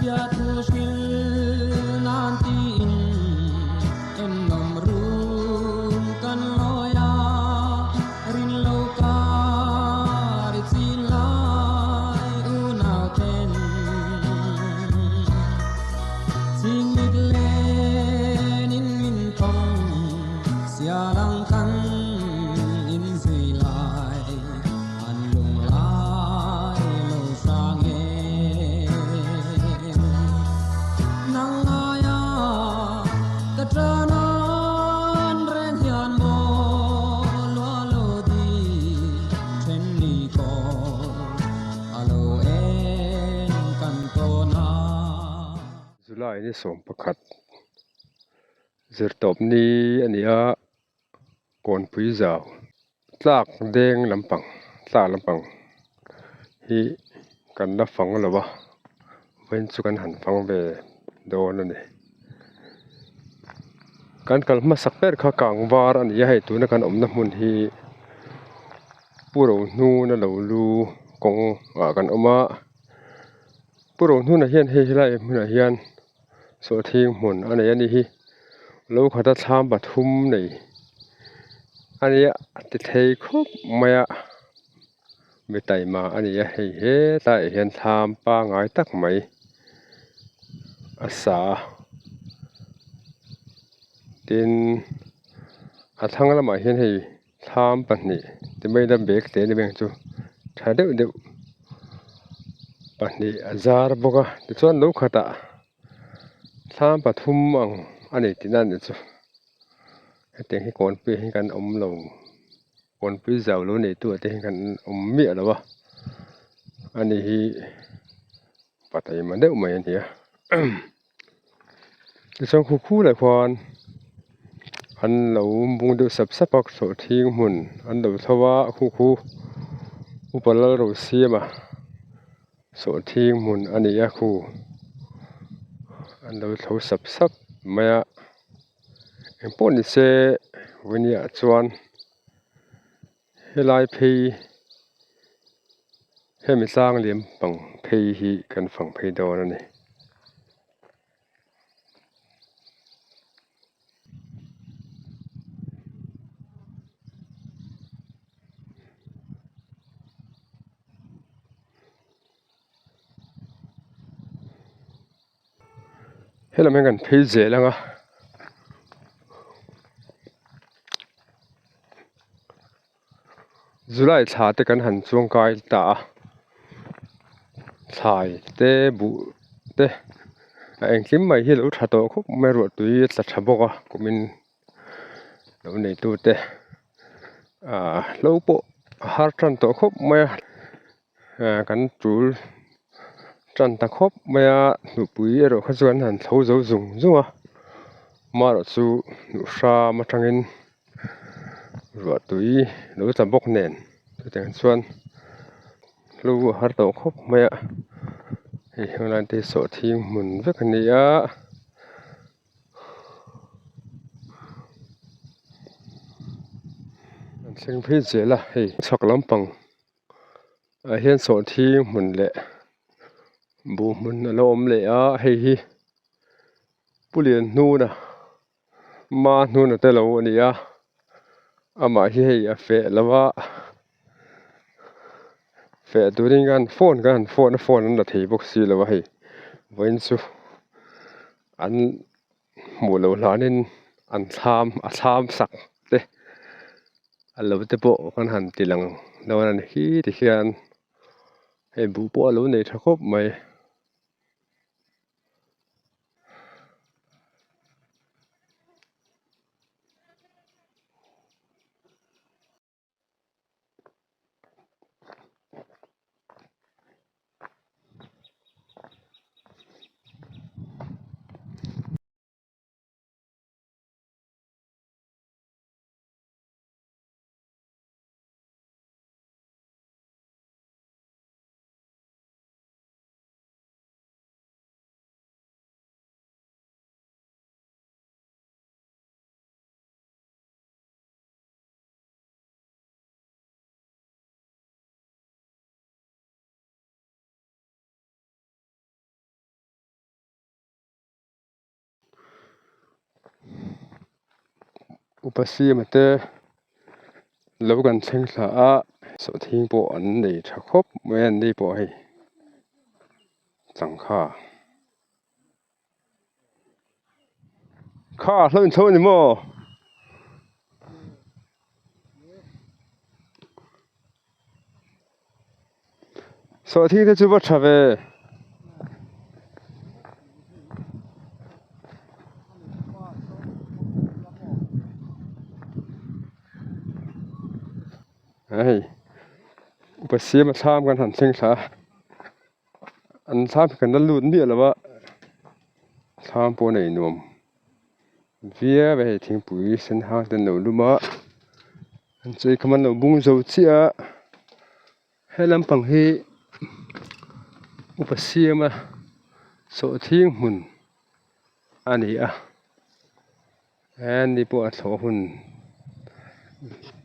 Biathu hril nan tiin ennawm rum kan lawi a, rin lo kar i chin lai unau ten. Chingmit len in min tawng sial ang kan inzui lai. An lung lai lo hrang e. Nang ngaia ka tan an reng hian maw lua lo di then ni kaw a lo en kan tawn a. July ni 11 zirtawp ni a ni a. Kawnpui zau tlak deng lampang tlak lampang hi kan la fang lo a vawiin chu kan han fang ve dawn a ni kan kal hmasak ber kha kang var a ni a hei tuna kan awmna hmun hi pu rohnuna lo lu kawng ah kan awm a pu rohnuna hian hei helai hmunah hian. Sawhthing hmun a nei a ni hi lo khata thlam pathum nei a nia a ti thei khawp mai a mi taima a ni a hei hetlaiah hian thlam pangai tak mai a sa a tin a thlang lamah hian hei thlam pahnih ti mai ila bag te ni beng chu tha deuh deuh pahnih a zar bawk a tichuan lo khatah thlam pathum ang a nei tihna a nih chu hetiang hi kawnpui hi kan awm lo kawnpui zau lo nei tu ah te hian kan awm miah lo a ani hi pa taima deuh mai a ni a. Tichuan khu khu lah khuan an lo bung deuh sap sap a sawhthing hmun an lo thlo a khu khu upa lal ro siam a sawhthing hmun a ni a khu an lo thlo sap sap mai a engpawh ni se vawinia chuan helai phei hemi tlang liam pang phei hi kan fang phei dawn a ni. Helam hian kan phei zel ang a July thla te kan han chuang kai ta a thlai te buh te a engkim mai hi a lo tha tawh khawp mai a ruahtui a tla tha bawk a kumin lo neitu te ahh hlo pawh a har tan tawh khawp mai a. Kan tul tan ta khawp mai a hnupui erawh kha chuan an han thlo zo zung zung a amaherawh chu hnuh hram atangin ruah tui lo tla bawk nen chutiang chuan hlo a har tawh khawp mai a hei helai te hi sawhthing hmun vek a ni a. An thleng phei zel a hei chhak lampang. Ah hian sawhthing hmun leh buh hmun a lo awm leh a hei hi pu Lianhnuna ma hnuna te lo a ni a amah hi hei a feh lo a feh turin khan phone khan an phone a phone an la thei bawk si lo a hei vawiin chu an hmuh loh hlanin an thlam a thlam sak te a lo te pawh kan han ti lang dawn a ni hi ti hian hei buh pawh a lo nei tha khawp mai. Upa Siama te lo kan thleng thla a sawhthing pawh an nei tha khawp mai a ni pawh hei changkha kha hlo in chho a ni maw? Sawhthing te chu va tha ve. Hei upa siama thlam kan han thleng thla a an thlam hi kan la lut miah lo a thlam pawh a nei nuam viau a hei thingpui sen hang te an lo lum a. An chei kham an lo bung zo chiah a he lampang hi upa siama sawhthing hmun a ni a he ni pawh a thlawh hun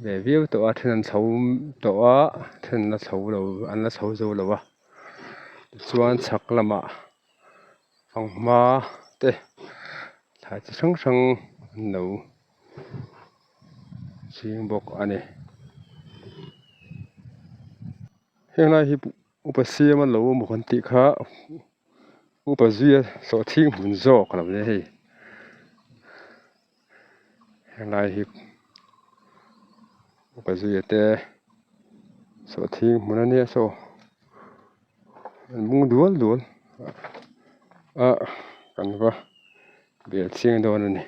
ve viau tawh a then an chho tawh a then an la chho lo an la chho zo lo a tichuan chhak lamah fanghma te thlai chi hrang hrang an lo. Ching bawk a ni. Heng lai hi upa siama lo emaw kan tih kha upa zuia sawhthing hmun zawk a lo nia hei. Heng lai hi upa zuia te sawhthing hmun a nia saw an bung dual dual a kan va bel chiang dawn a ni.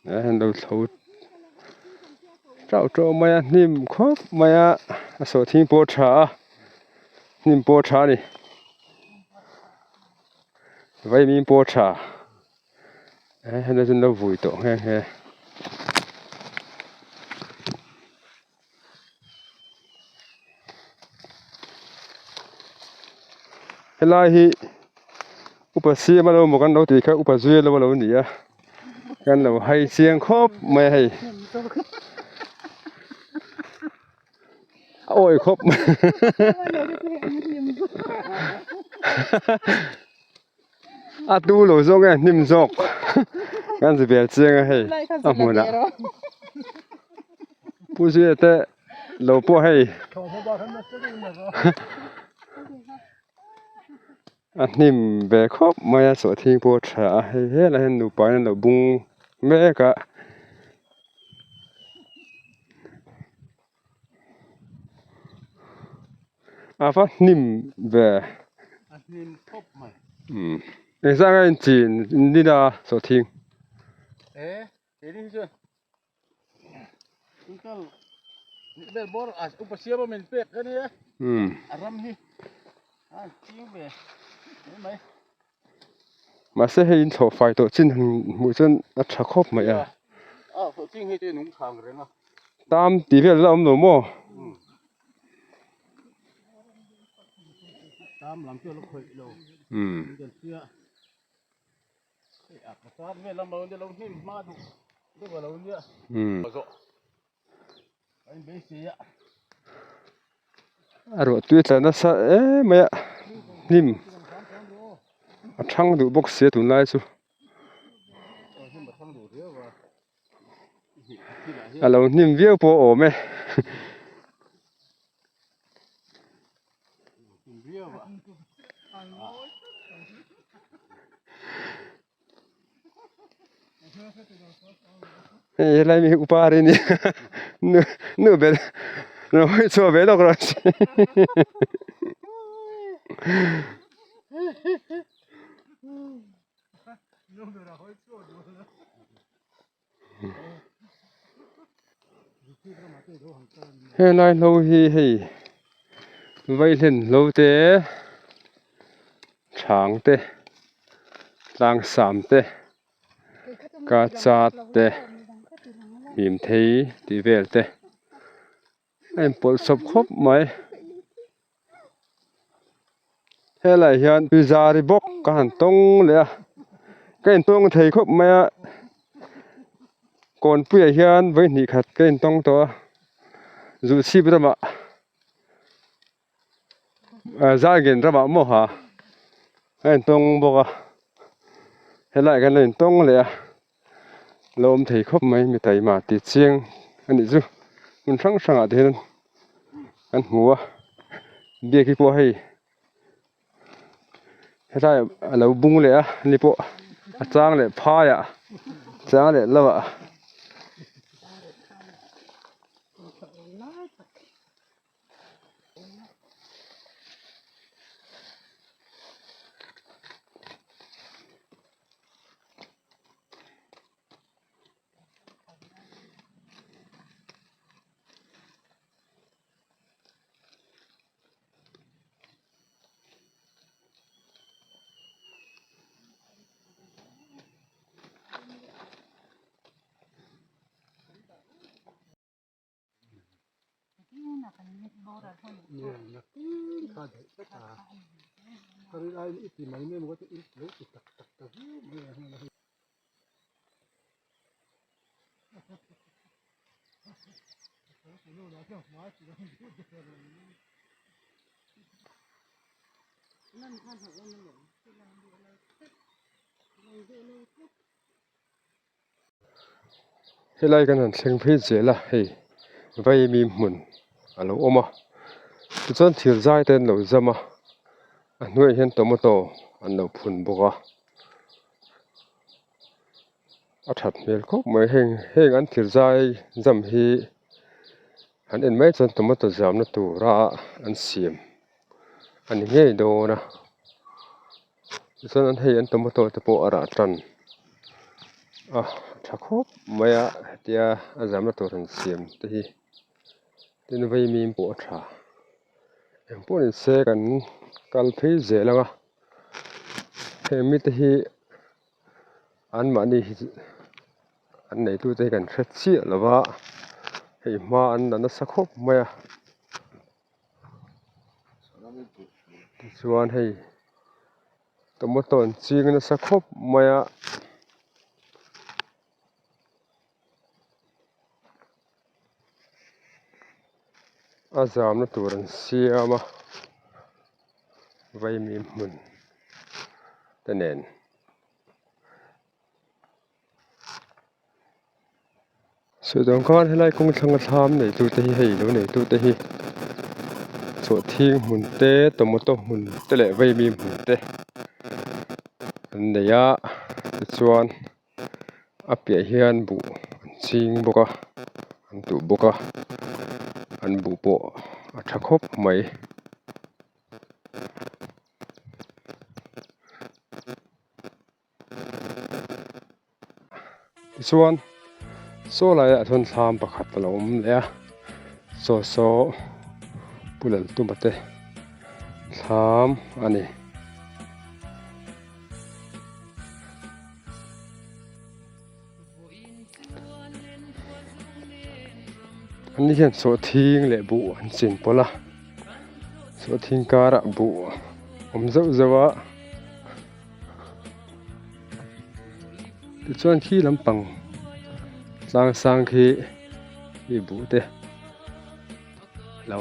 Ah hian lo chho tauh tauh mai a hnim khawp mai a a sawhthing pawh a tha a hnim pawh a tha a ni. Vaimim pawh a tha he helai chu an lo vui tawh nghe nghe. Helai hi upa siam a lo maw kan lo tih kha upa zui alo alo ni a kan lo hai chiang khawp mai a hei. A awi khawp mai a tu lo zawk nge hnim zawk kan zi vel chiang a hei a hmunah pu zuia te lo pawh hei a hnim ve khawp mai a sawhthing pawh a tha a hei helai hian nupa in an lo bung mek a. A va hnim ve. A hnim khawp mai. Umm engzah nge in chin in din a sawhthing? E kei hi chuan tungkal vel bawr a upa siam a min pek ka nia. Umm. A ram hi a ching ve mai mai. Mahse hei in thlawh fai tawh chin han hmuh chuan a tha khawp mai a. Tam tih vel la awm lo maw? A ruah tui tla nasa em mai a hnim a thang duh bawk sia tunlai chu a lo hnim viau pawh a awm e. Hei helai mi hi upa ri nia nu nu ber lo hawi chhuah ve lawk rawh se helai hlo hi hei vaihlen hlo te chhang te tlang sam te ka chat te hnim thei tih vel te a inpawlh chawp khawp mai helaiah hian tui zari bawk ka han tawng leh a. Ka intawng thei khawp mai a, Kawnpuiah hian vawi hnih khat ka intawng tawh a, Zuhchhip ramah Zalgen ramah maw ha a intawng bawk a, helaiah khan a intawng leh a, la awm thei khawp mai mi taima tih chiang a nih chu hmun hrang hrangah te hian an hmu a, biak hi pawh hei. Hetlai a lo bung leh a ni pawh a chang leh phai ah chang leh lo ah. Helai kan han thleng phei zel a hei vaimim hmun a lo awm a tichuan thir zai te an lo zam a a hnuaiah hian tomato an lo phun bawk a. A that hmel khawp mai heng heng an thir zai zam hi han en mai chuan tomato zamna tura an siam a ni ngei dawn a tichuan an hei an tomato te pawh a rah tan a tha khawp mai a hetia a zamna tur han siam te hi tin vaimim pawh a tha engpawh ni se kan kal phei zel ang a heng mite hi. Anmahni hi an neitute hi kan hre chiah lo va, hei hma an la nasa khawp mai a. Tichuan hei tomato an ching nasa khawp mai a. A zamna tur an siam a vaimim hmun te nen. Sawi khan helai kawng thlanga thlam neitu te hi hei lo neitu te hi chawhthing hmun te tomato hmun te leh vaimim hmun te an nei a tichuan. A piah hian buh an ching bawk a an tuh bawk a an buh pawh a tha khawp mai. Tichuan saw laiah chuan thlam pakhat a lo awm leh a saw saw pu Laltuma te thlam a ni. An ni hian sawhthing leh buh an chin pawlh a sawhthing karah buh awm zeuh zeuh a tichuan khi lampang tlang sang khi hei buh te lo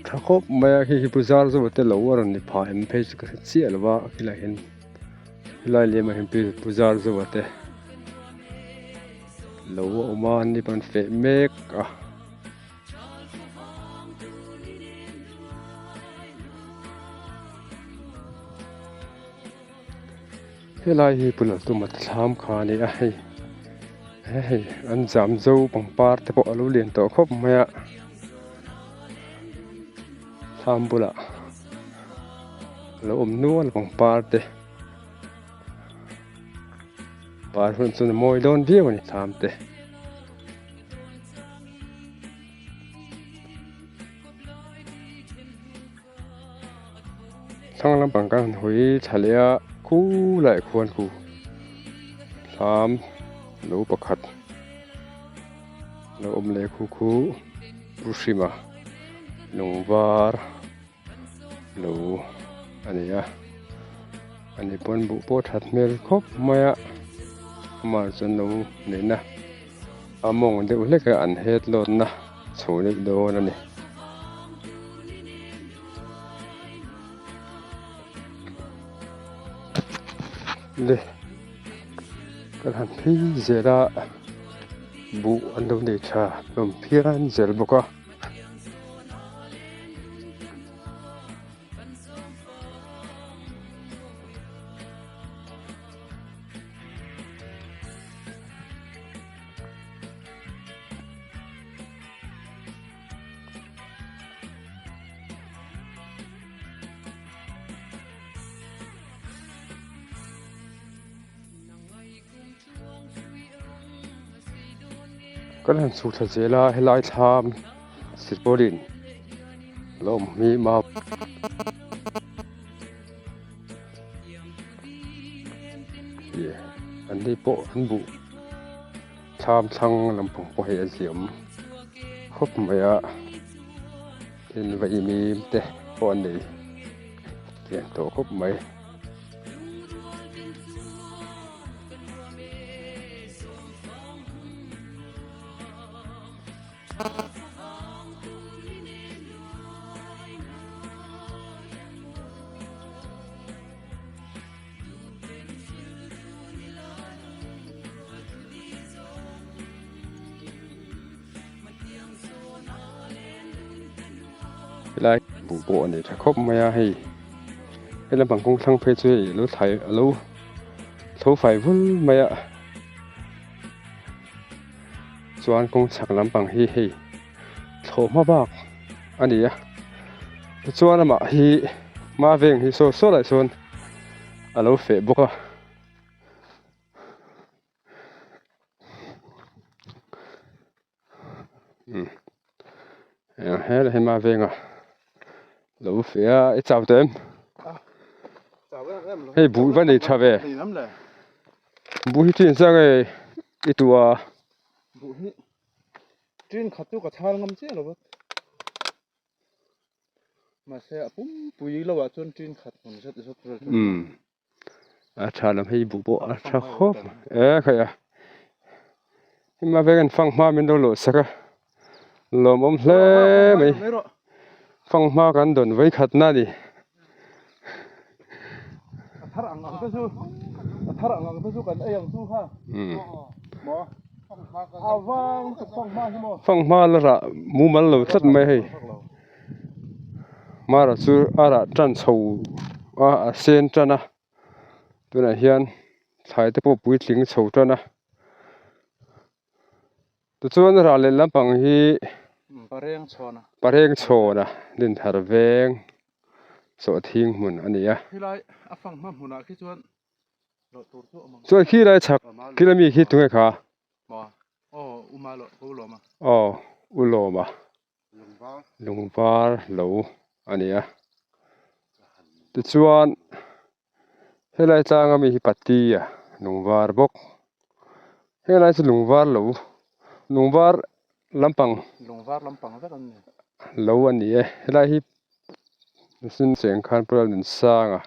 tha khawp mai a khi khi pu zar zawk te lo a rawn ni phah em phei chu ka hre chiah lo va khilaiah hian helai lem ah hian pu zar zawk te lo a awm a an ni pawh an feh mek a. Helai hi Pu Laltuma te thlam kha a ni a hei hei an zam zo pangpar te pawh a lo lian tawh khawp mai a thlam bulah a lo awm nual pangpar te par hun chuan a mawi dawn viau a ni thlam te. Thlang lampang kan han hawi thla leh a khulaiah khuan khu thlam lo pakhat lo awm leh khu khu pu hrima lung var lo a ni a. Ani pawn buh pawh that hmel khawp mai a amah chuan lo neihna a mawng deuh hlek a an het lawtna chho deuh dawn a ni. Le kan han phei zel a buh an lo nei tha hlawm phian zel bawk a. Kan han chhuk thla zel a helai thlam silpawlin a lo awm hi mau ih an ni pawh an buh thlam thlang lampang pawh hei a ziam khawp mai a tin vaimim te pawh an nei lian tawh khawp mai. Helai buh pawh a nei tha khawp mai a hei he lampang kawng thlang phei chu hei alo thlai alo tho fai vul mai a chuan kawng chhak lampang hi hei thlawh hma bak a ni a tichuan amah hi hma veng hi saw saw lai sawn alo feh bawk a. Helai hi hma venga lo feh a i chau tawh em hei buh va nei tha ve buh hi chin chiang e i tuh a buh hi chin khat chu ka chhal ngam chiah lo va mahse a pumpui lo ah chuan chin khat hmun zet zet vel chu A tha lam hei buh pawh a tha khawp e khaih a hema veng an fang hma min lo lawh sak a lawmawm hle mai fang hma kan dawn vawi khat na a ni. Fang hma la rah mumal lo tlat mai hei. Mara chu a rah tan chho a a sen tan a tunah hian thlai te pawh puitling chho tan a tichuan rah leh lampang hi pareng chhawn a dinthar veng sawhthing hmun a ni a. Chuan khi lai chhak kil ami khi tunge kha aw u lawma. Lung var lo a ni a tichuan helai tlanga mi hi pati a lung var bawk helai chu lung var lo lung var lampang lo a ni e helai hi mihring cheng khan pawh a nunsanga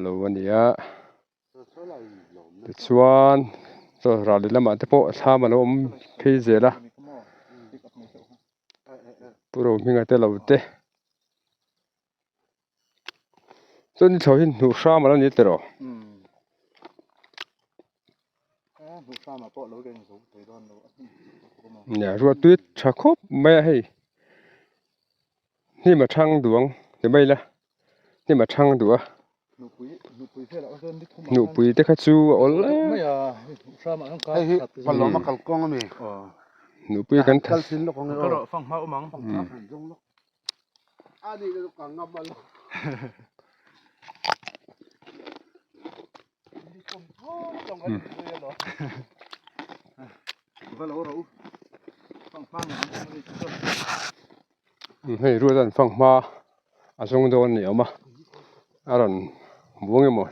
lo a ni a. Tichuan chaw ral leh lamah te pawh thlam a lo awm phei zel a pu Rohminga te lo te chuan ni chho hi hnuh hram a lo ni tiraw. Nia ruah tui tha khawp mai a hei hnim a thang duang ti mai ila hnim a thang duh a. Nupui te kha chu a awl em nupui kan Hei ruat an fang hma a zawng dawn a ni awm a a rawn buang emaw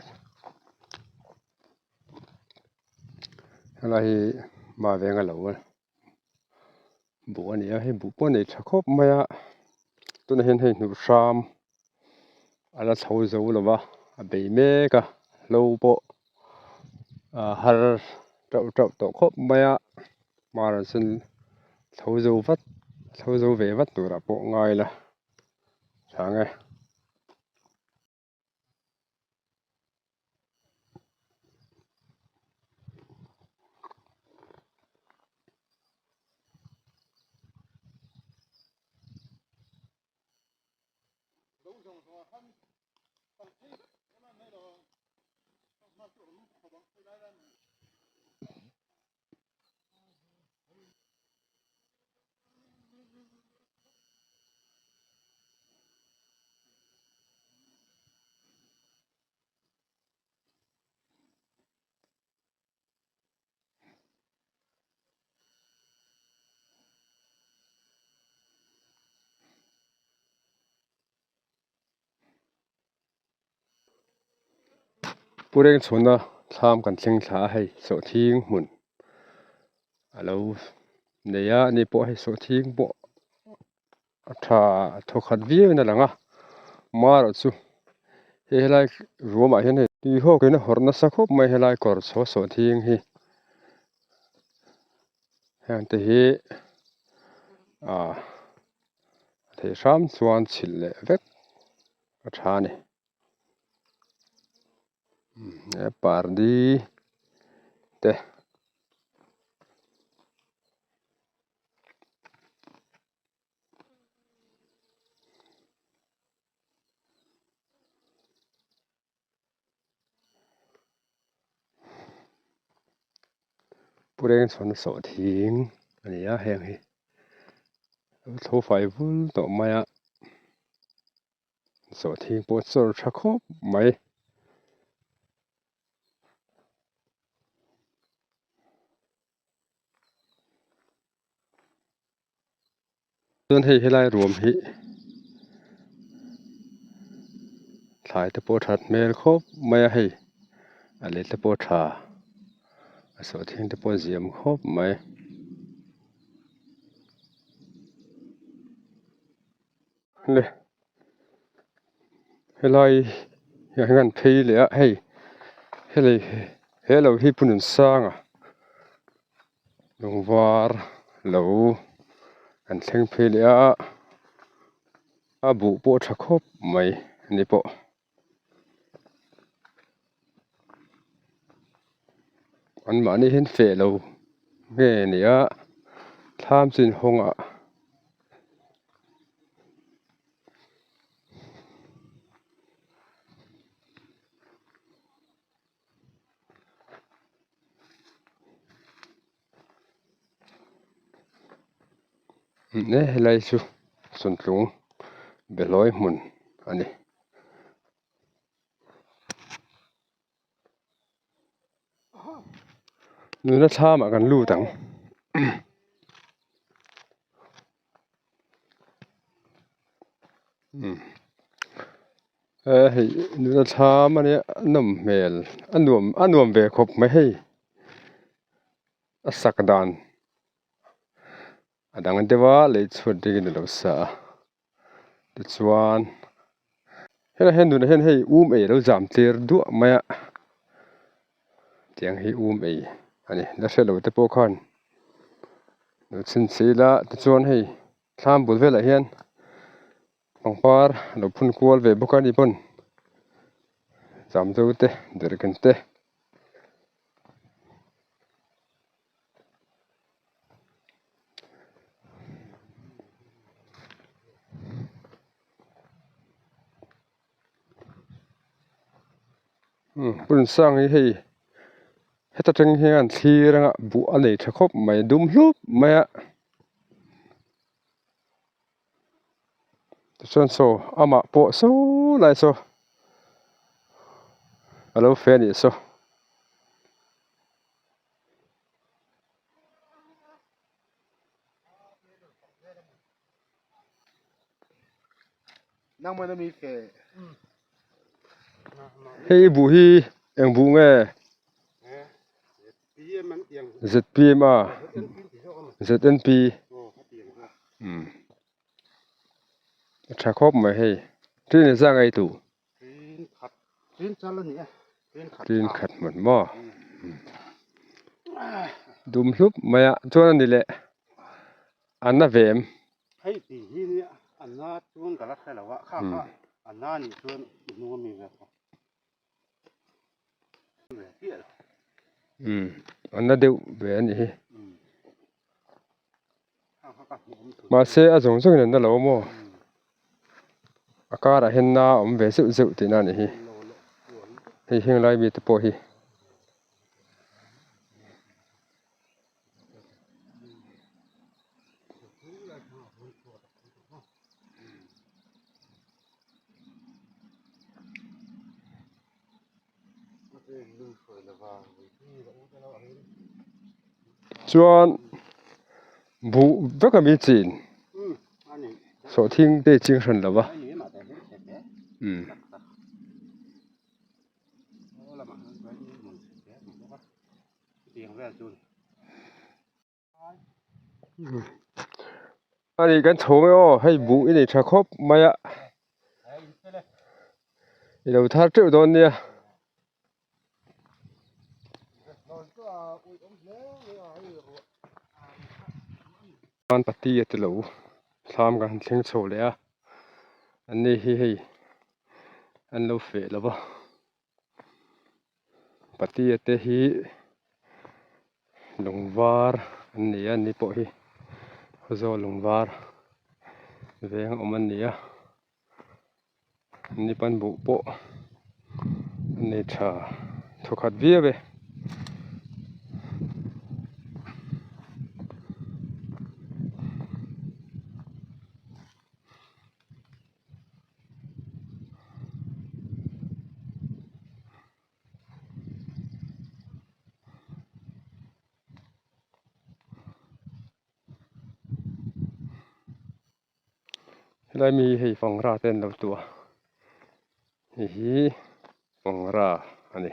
helai hi hma venga lo buh a ni a hei buh pawh a nei tha khawp mai a tunah hian hei hnuh hram a la chho zo lo va. a bei mek a hlo pawh a har teuh teuh tawh khawp mai a hmarah chuan thlo zo vat thlo zo ve vat turah pawh ngai la chang e. Pu Rengchhawna thlam kan thleng thla a hei sawhthing hmun a lo nei a ani pawh hei sawhthing pawh a tha thawkhat viau in a lang a marawh chu hei helai ruamah hian hei tui hawk in a hawrh nasa khawp mai helai kawr chho sawhthing hi heng te hi ah a theih hram chuan chhilh leh vek a tha a ni he pardi te. Pu Rengchhawn sawhthing a ni a heng hi a tho fai vul tawh mai a sawhthing pawh a chawr tha khawp mai. Chuan hei helai ruam hi thlai te pawh that hmel khawp mai a hei a let te pawh tha a sawhthing te pawh a ziam khawp mai. Le helai hian an phei leh a hei helei he lo hi pu Nunsanga lung var lo an thleng phei leh a a buh pawh a tha khawp mai ani pawh. An mahni hian feh lo nge ni a thlam chin hawngah e helai chu chawnthlung behlawi hmun a ni. Nuna thlamah kan lut ang. E hei nuna thlam a nia a nawm hmel a nuam a nuam ve khawp mai hei a sak dan a dang deuh a lei chhuat dingin a lo sa a. Tichuan helai hian nunah hian hei um ei alo zam tir duah mai a tiang hi um ei a ni la hre lo te pawh khan lo chhinchhe ila tichuan hei thlam bul velah hian pangpar alo phun kual ve bawk a ni pawn zam zo te derhken te. Hmun sang hi hei heta tang hian thlir anga buh a nei tha khawp mai dum hlup mai a tichuan saw amah pawh saw lai saw a lo fe a nih saw. Hei buh hi eng buh nge zpm a znp a tha khawp mai hei train zah ngei tu. Tin chal a ni e. Tin khat Tin khat hmun maw? Dum hlup mai a chuan a ni leh a na ve em? Hei tih hi nia a na chuan ka la hre lo a kha kha a na nih chuan i hnung ami ve kha. Ve chiah lo. Umm a na deuh ve a nih hi. Mahse a zawng zawngin an na lo maw? A karah hian na a awm ve zeuh zeuh tihna a nih hi. Hei heng lai mite pawh hi. Chuan buh vek a mi chin sawhthing te ching hran lo va umm. Ani kan chho mai aw hei buh i nei tha khawp mai a i lo thar teuh dawn nia. Pati a ti lo thlam kan han thleng chho leh a an ni hi hei an lo feh lo va. Patia te hi lung var an ni a ni pawh hi khawzawl lung var veng awm an ni a ni pan buh pawh an nei tha thawkhat viau e. Helai mi hi hei fangra te an lo tuah a hei hi fangra a ni.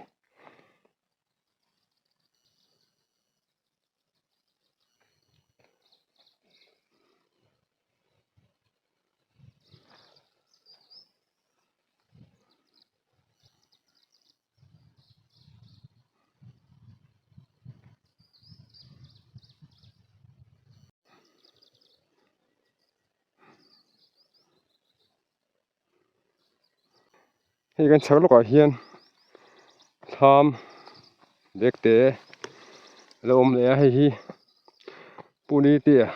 Hei kan chhak lawkah hian thlam bag te a lo awm leh a hei hi pu ni te a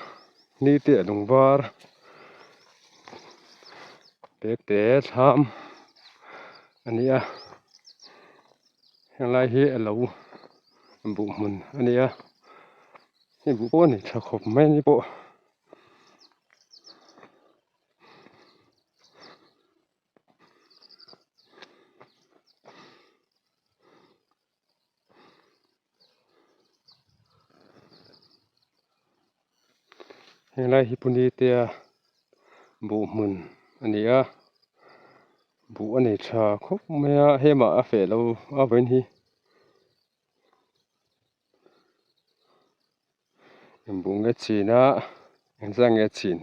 ni te a lung var bag te thlam a ni a helai hi a lo buh hmun a ni a hei buh pawh a ni tha khawp mai a ni pawh. Helai hi Punitea buh hmun a ni a buh a nei tha khawp mai a hemah a feh lo a vawiin hi. Buh nge chin a engzah nge chin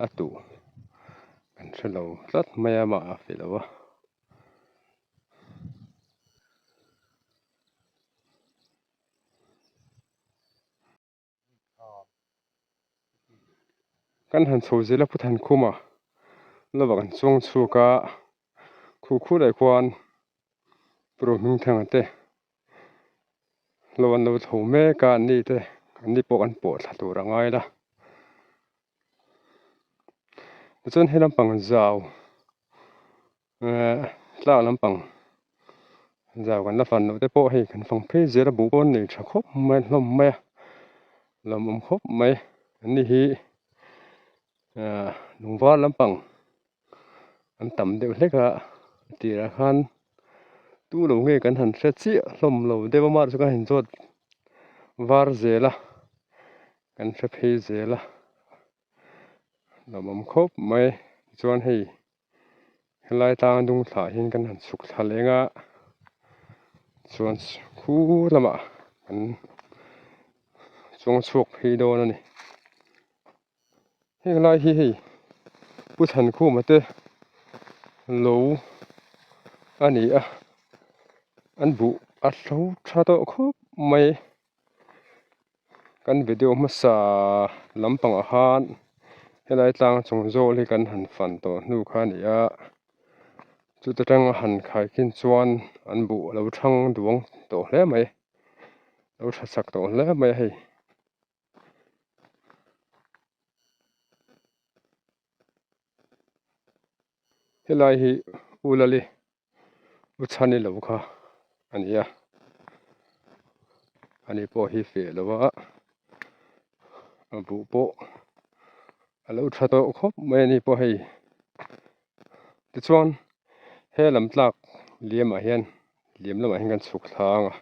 a tuh kan hre lo tlat mai a mah a feh lo a. Kan han chho zel a Pu Thankhuma lovah kan chuang chhuak a khu khu leh khuan Pu Rohmingthanga te lo an lo tho mek a an ni te an ni pawh kan pawh thla tur a ngai la tichuan he lampang zau Ehh tlak lampang zau kan la fan loh te pawh hei kan fang phei zel a buh pawh an nei tha khawp mai a hlawm mai a lawmawm khawp mai an ni hi ahh lung var lampang an tam deuh hlek a tirah khan tu lo nge kan han hre chiah hlawm lo deuh a mah chu kan han zawt var zel a kan hre phei zel a lawmawm khawp mai tichuan hei. Helai tlang dung thlah hian kan han chhuk thla leng a chuan khu lamah kan chuang chhuak phei dawn a ni heng lai hi hei Pu Thankhuma te lo a ni a an buh a hlo tha tawh khawp mai kan video hmasa lampangah khan helai tlang chung zawl hi kan han fan tawh hnu kha a ni a chuta tang a han khai khin chuan an buh a lo thang duang tawh hle mai lo tha chak tawh hle mai a hei. Helai hi U Lali U Chhani lo kha a ni a ani pawh hi feh lo a a buh pawh a lo tha tawh khawp mai a ni pawh hei tichuan he lam tlak liam ah hian liam lamah hian kan chhuk thlang a.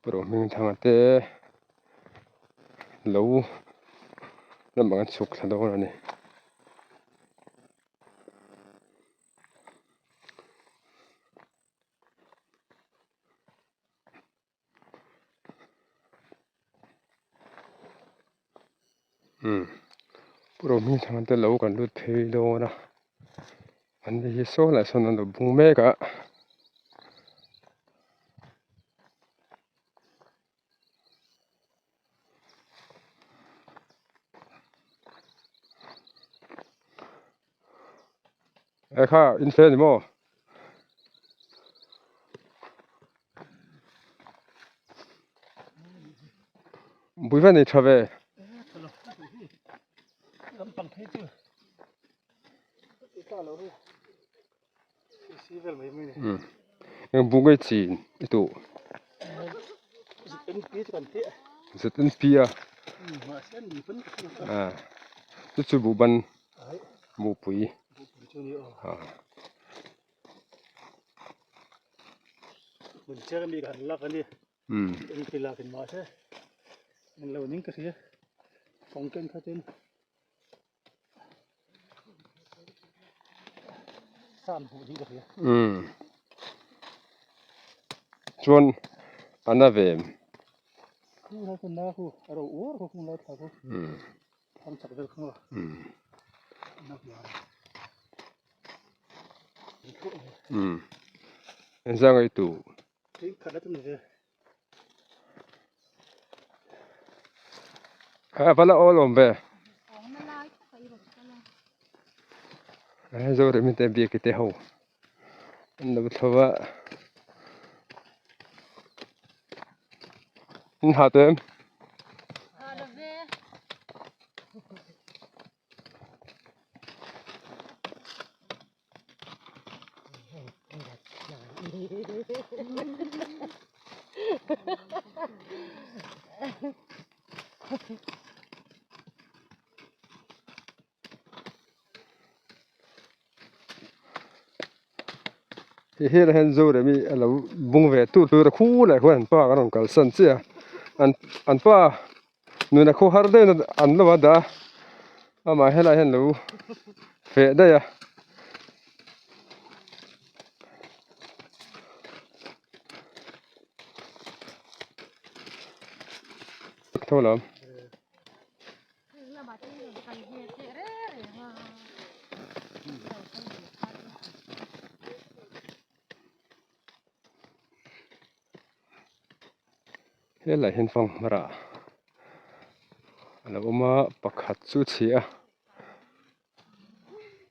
Pu Hmingthanga te lo lamah an chhuk thla dawn a ni. Umm Pu Hmingthanga te lo kan lut phei dawn a an ni hi saw lah sawn an lo bung mek a. E kha in fe ni maw bui va nei tha ve Eng bu ngei chin i tuh ZNP a chu chu buh ban buhpui Umm chuan a na ve em umm engzah nge i tuh. A va la awl awm ve a zo rem te biak te ho an lo thlo a in ha te em. Ti hian hian Zoremi a lo bung ve tur tur a khu leh khuan an pa an rawn kalsan chiah a an an pa nuna khaw har deuhin an lo a dah a amah helaiah hian lo feh daih a. Tho lam. Helai hian fanghmar ah a lo awm a pakhat chu a chhi a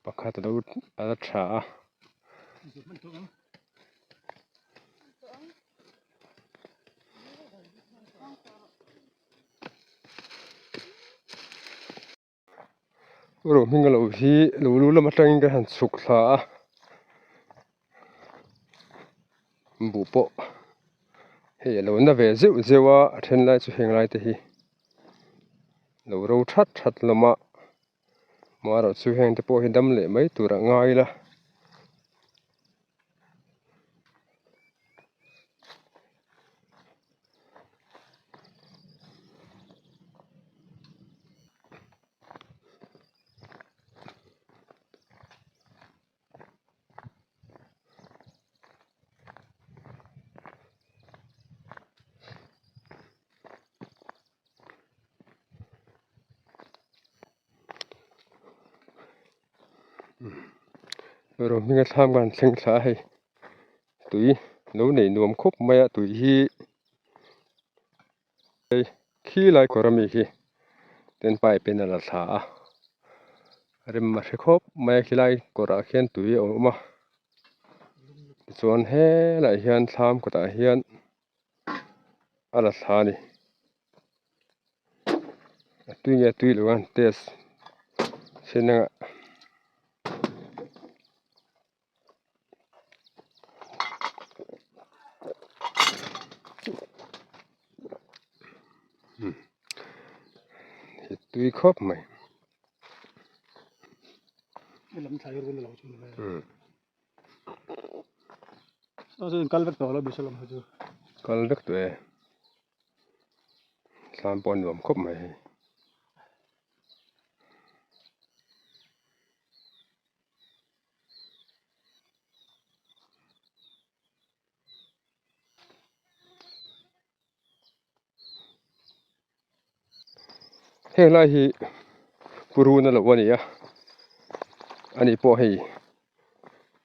pakhat a lo a la tha a. Ro hming a lo hi lo lu lam atangin ka han chhuk thla a buh pawh hei a lo na ve zeuh zeuh a a then lai chu heng lai te hi lo ro that that hlawm a amaherawhchu heng te pawh hi dam leh mai tur a ngai ila. Ro hminga thlam kan thleng thla a hei. Tui lo nei nuam khawp mai a tui hi khi lai kawr ami khi ten pipe in a la thla a rem a hre khawp mai a khilai kawrah khian tui a awm a tichuan helaiah hian thlam kawtah hian a la thla a ni a tui nge tui lo a test chhin anga. Tui khawp mai kal vek tawh e thlam pawh a nuam khawp mai hei. Heng lai hi purun a lo a ni a ani pawh hei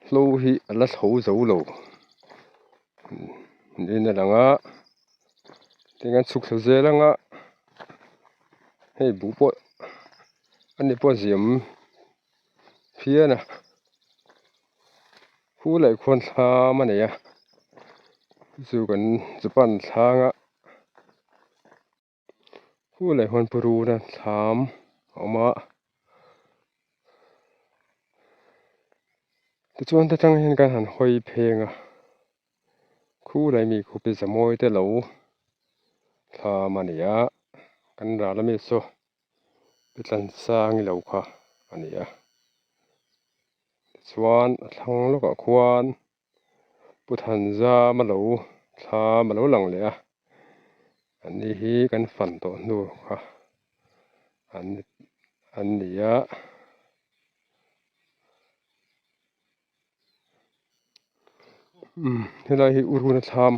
hlo hi a la chho zo lo niin a lang a tinge an chhuk thla zel anga hei buh pawh ani pawh a ziam. Phian a khu leh khuan thlam a nei a chu kan Japan thlang a khu leh khuan purun a thlam a awm a tichuan ta tang hian kan han hawi pheng a khu leh mi khu pizza mawi te lo thlam a ni a kan ral ami saw. Pi Tlansang i lo kha a ni a tichuan a thlang lawkah khuan Pu Thanzam a lo thlam a lo lang leh a ani hi kan fan tawh hnu kha an ni a. Helai hi urhuna thlam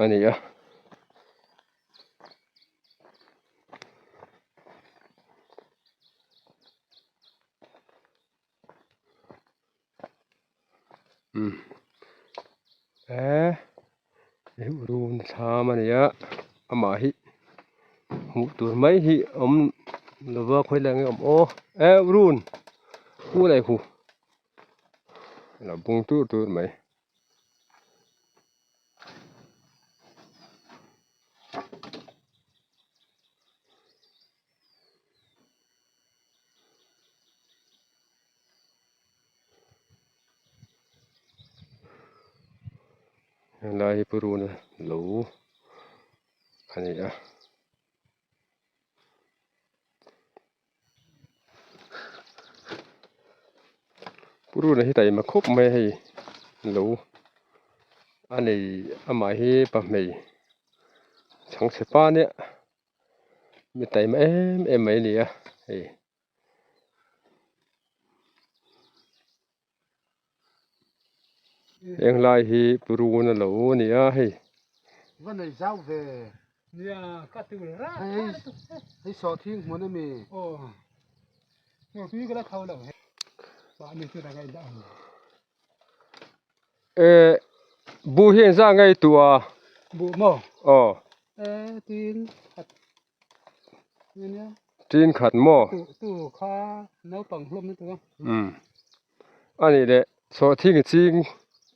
a ni a. He urhuna thlam a ni a amah hi hmuh tur mai hi a awm lova khawilai nge a awm aw e urhun hu leh hu. A lo bung tur tur mai. Helai hi purun lo a ni a. Purun hi taima khawp mai a hei lo a nei amah hi pahmei chhangchhe pa nia mi taima em em mai a ni a hei. Heng lai hi purun a lo a ni a hei. Va nei zau ve. Nia ka tu ra. Hei hei sawhthing hmun a mi. Aw. Tui ka la tho lo he. Mah ni chu ngai dah ang. E bu hi engzah nge i tuh a? Bu maw? Aw. E tin khat. Nia. Tin khat maw? Tu tu kha naupang hlawm na tu a. Um. A nih leh sawhthing i ching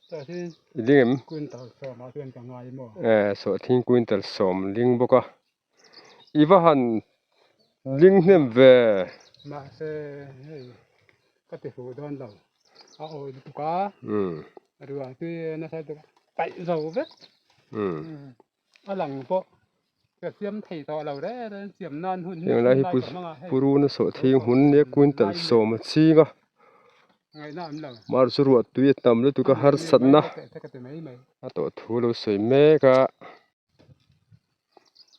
Sawhthing i ling em? Quintal sawm ah chuan ka ngai maw? E sawhthing quintal sawm ling bawk a. I va han ling hnem ve. Mahse hei ka ti fuh dawn lo. A awi lutuk a. Ruah tui nasa lutuk a paih zo vek. A lang pawh ka siam thei tawh lo reng reng siam nan hun Heng lai hi puruna sawhthing hun nia quintal sawm a ching a. Mar chu ruah tui a tam lutuk a harsatna a tawh thu lo sawi mek a.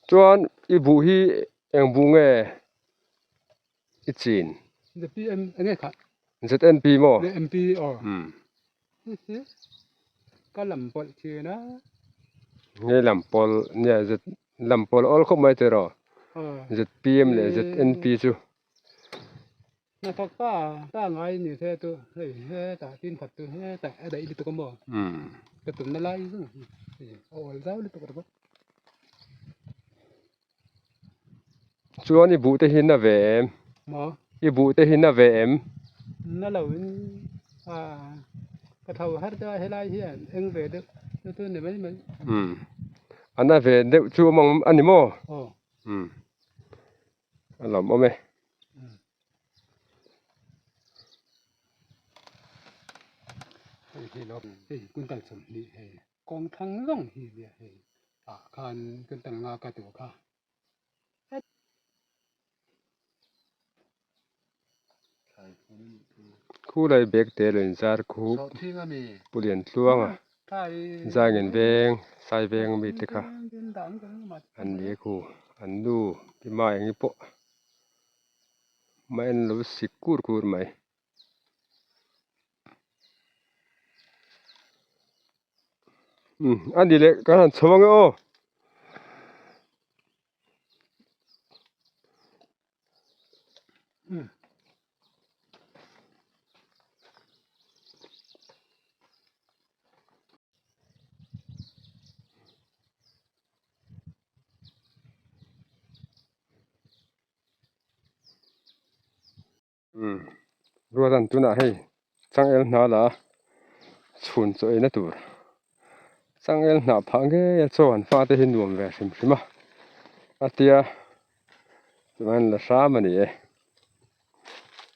Chuan i buh hi eng buh nge i chin? ZPM enge kha? ZNP maw? ZNP aw. Ka lam pawlh thin a. Nge lam pawlh nia Z lam pawlh awl khawp mai tiraw? ZPM leh ZNP chu. Hnathawk pa pa ngai ni se chu hei hetah tin khat chu hetah a daih lutuk a maw ka tumna lai zawng hi hei a awl zau lutuk ringawt. Chuan i buh te hi na ve em? Maw? I buh te hi na ve em? Na lo in ka tho har deuh a helai hian eng ve deuh chu chu ni mai mai. A na ve deuh chu awm ang a ni maw? Aw. A lawm awm e. Hei hi lo hei quintal 20 hei kawng thlang zawng hi nia hei ah khan quintal nga ka tur kha. Khulai bag te lo inzar khu Pu Liantluanga Zaingen veng Sai veng ami te kha an ni a khu an nu pi ma eng pawh mah en lo sik kur kur mai. A ni leh kan han chho ang e aw. Ruatan tunah hei changel hna la chhun chaw eina tur changel hnah phah ngei a chaw an fate hi nuam ve hrim hrim a a tia chuan la hram a ni e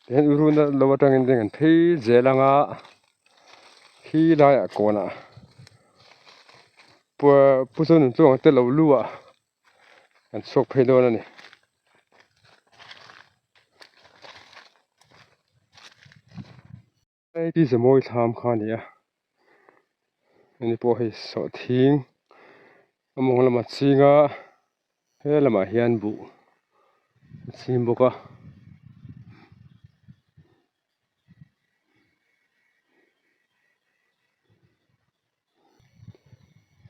tihian u runa lo atangin ring an phei zel anga khi laiah kawnah pu chu chuang te lo lu ah. An chhuak phei dawn a ni. Hei hi zamawi thlam kha a ni a ani pawh hei sawhthing a mawng lamah ching a he lamah hian buh a ching bawk a.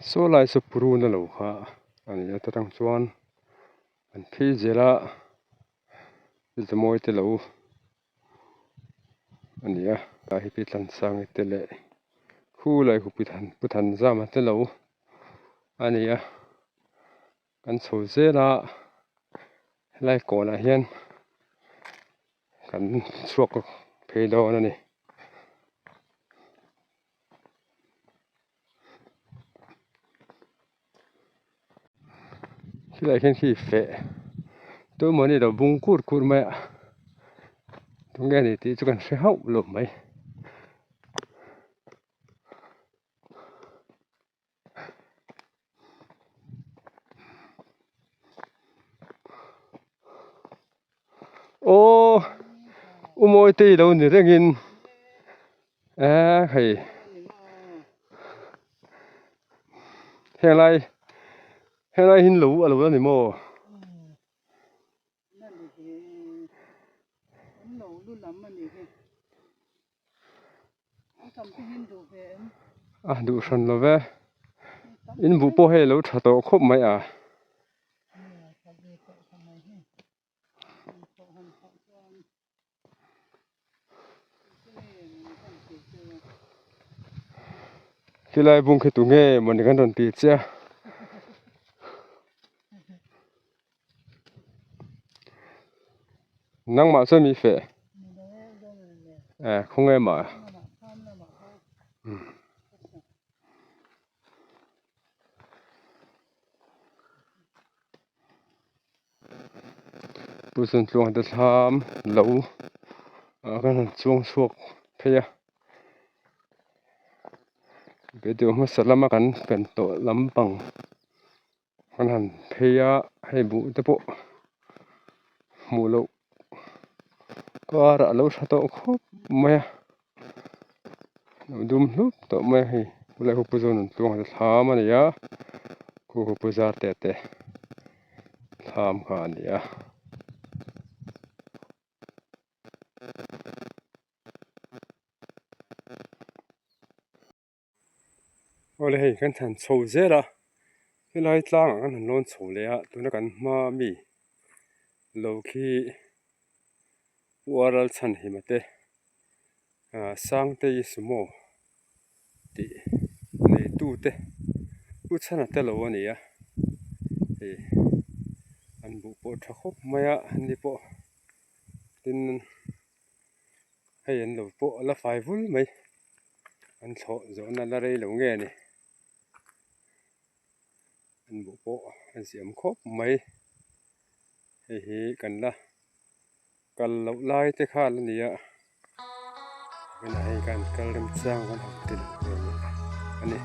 Saw lai saw purun a lo kha a ni a ta tang chuan an phei zel a zamawi te lo a ni a tah hi pi tlansang te leh khu lai hu pu than zam te lo a ni a kan chho zel a helai kawnah hian kan chhuak phei dawn a ni. Khilaiah khian khi feh tumah ni lo bung kur kur mai a tunge ni tih chu kan hre hauh lo mai. Aw u Mawitei lo ni rengin eh hei henglai henglai hi lo a lo la ni maw? A duh hran lo ve in buh pawh hei a lo tha tawh khawp mai a. Khilai bung khi tunge mawni kan rawn ti che a. Nangmah chuan mi feh eh khawnge mah Pu Chhuntluang te thlam lo ah khan an chuang chhuak phei a video hmasa lama kan pen tawh lampang An han phei a hei buh te pawh hmuh loh karah a lo tha tawh khawp mai a lo dum hlup tawh mai a hei helai ho pawh zawn an tluang a thlam a ni a khu ho pawh zar te te thlam kha a ni a. Awle hei kan thlan chho zel a helai tlangah kan han lawn chho leh a tuna kan hma mi lo khi Pu Aral Chhanhima te ah Sangtei Sumo tih neitu te Pu Chhana te lo a ni a hei an buh pawh tha khawp mai a an ni pawh tin hei an lo pawh a la fai vul mai an thlawh zawhna la rei lo nge ni an buh pawh a ziam khawp mai hei hi kan la kal loh lai te kha la ni a tunah hei kan kal rem chiang kan han ti lo ve a ni.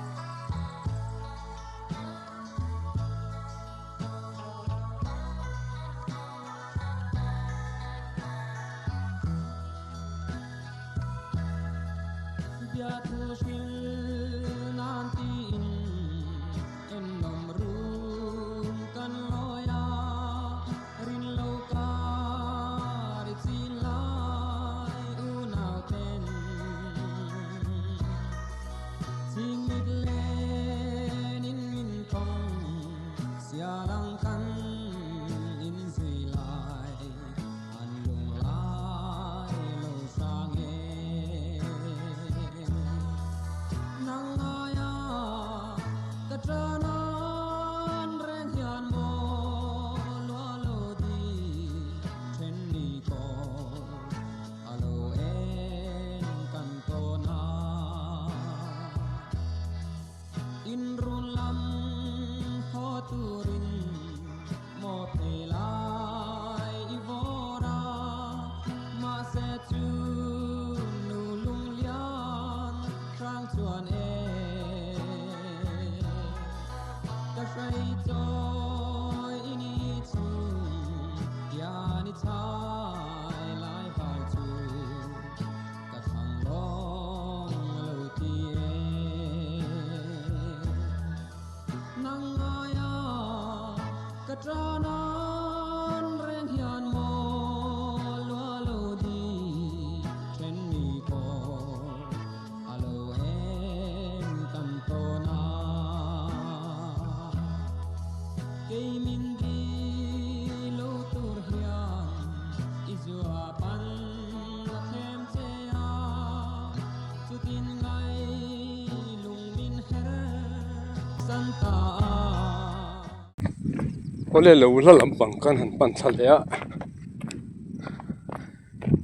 Awle lo la lampang khan han pan thla leh a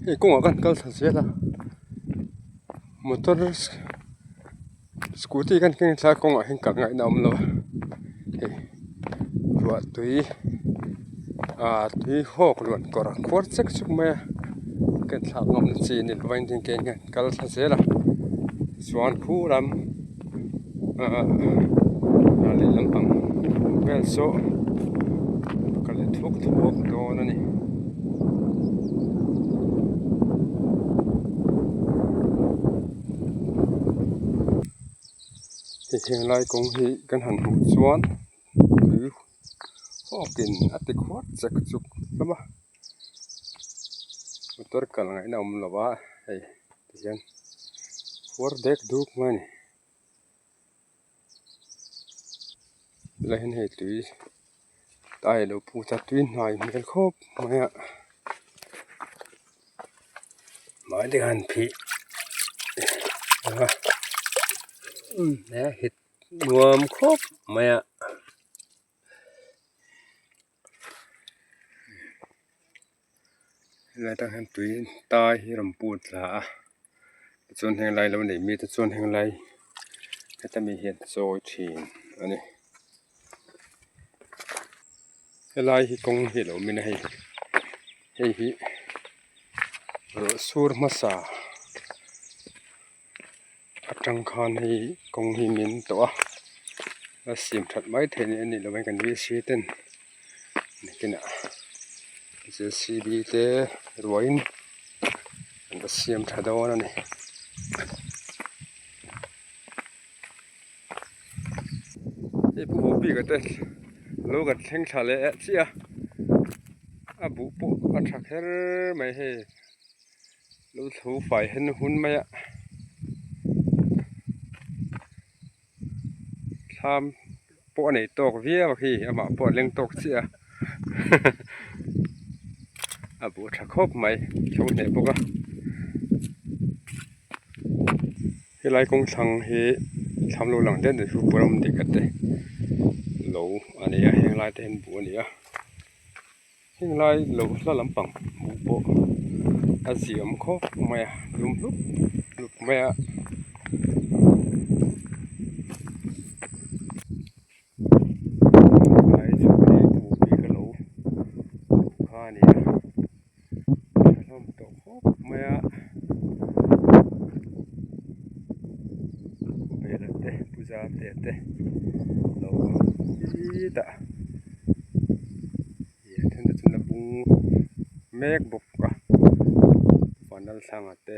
hei kawngah khan kal thla zel a motor scooty khan keng thlai kawngah hian kal ngaihna a awm lo a hei ruah tui ah tui hawk luan kawr a khuar chek chuk mai a ken thlak ngam na chi a ni lo a engtin nge hian kal thla zel a tichuan khu lam ah lehlam pang vel saw kal leh thuak thuak dawn a ni. Hei henglai kawng hi kan han hmuh chuan tui hawkin a ti khuat chek chuk hlawm a motor kal ngaihna a awm lo a hei tihian khuar dek duk mai a ni helai hian hei tui tai a lo phut a tui hnai hmel khawp mai a mahni te khan phih a hit nuam khawp mai a. Helai atang hian tui tai hi rawn put thla a tichuan henglai lo nei mite chuan henglai heta mi hian chawi thin a ni helai hi kawng hi a lo min a hei hei hi rawh sur hmasa atang khan hei kawng hi min tawh a a siam that mai theih a nih loh kan VC ten nakinah JCB te ruahin an va siam tha dawn a ni. Hei pu Bobby-a te lo kan thleng thla leh chiah a a buh pawh a tha kher mai hei. Lo thlo fai hen hun mai a thlam pawh a nei tawk viau a khi amah pawh a leng tawk chiah a. A buh tha khawp mai tho hneh bawk a helai kawng thlang hi thlam lo lang det chu pu ram dik a te lo a ni a heng lai te hian buh a ni a heng lai lo hla lampang buh pawh a ziam khawp mai a lum hlup hlup mai a. Helai chu hei buh bik a lo buh kha a ni a a hlawm tawh khawp mai a bela te puja te te lo khitah ih a then te chu la bung mek bawk a vanlalthlanga te.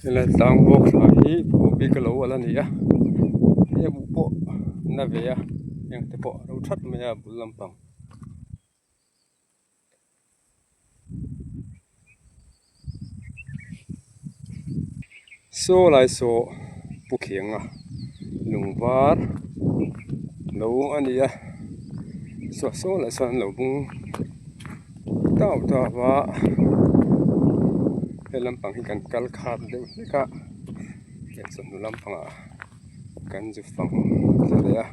Helai tlang bawk thla hi phuh bik a lo ala ni a hei a buh pawh na ve a heng te pawh a ro that mai a bul lampang. Saw lai saw pu khiang a lung var lo a ni a saw saw lah sawn an lo bung tau tau a he lampang hi kan kal khat deuh hlek a heng chawhnu lampangah kan zu fang thla leh a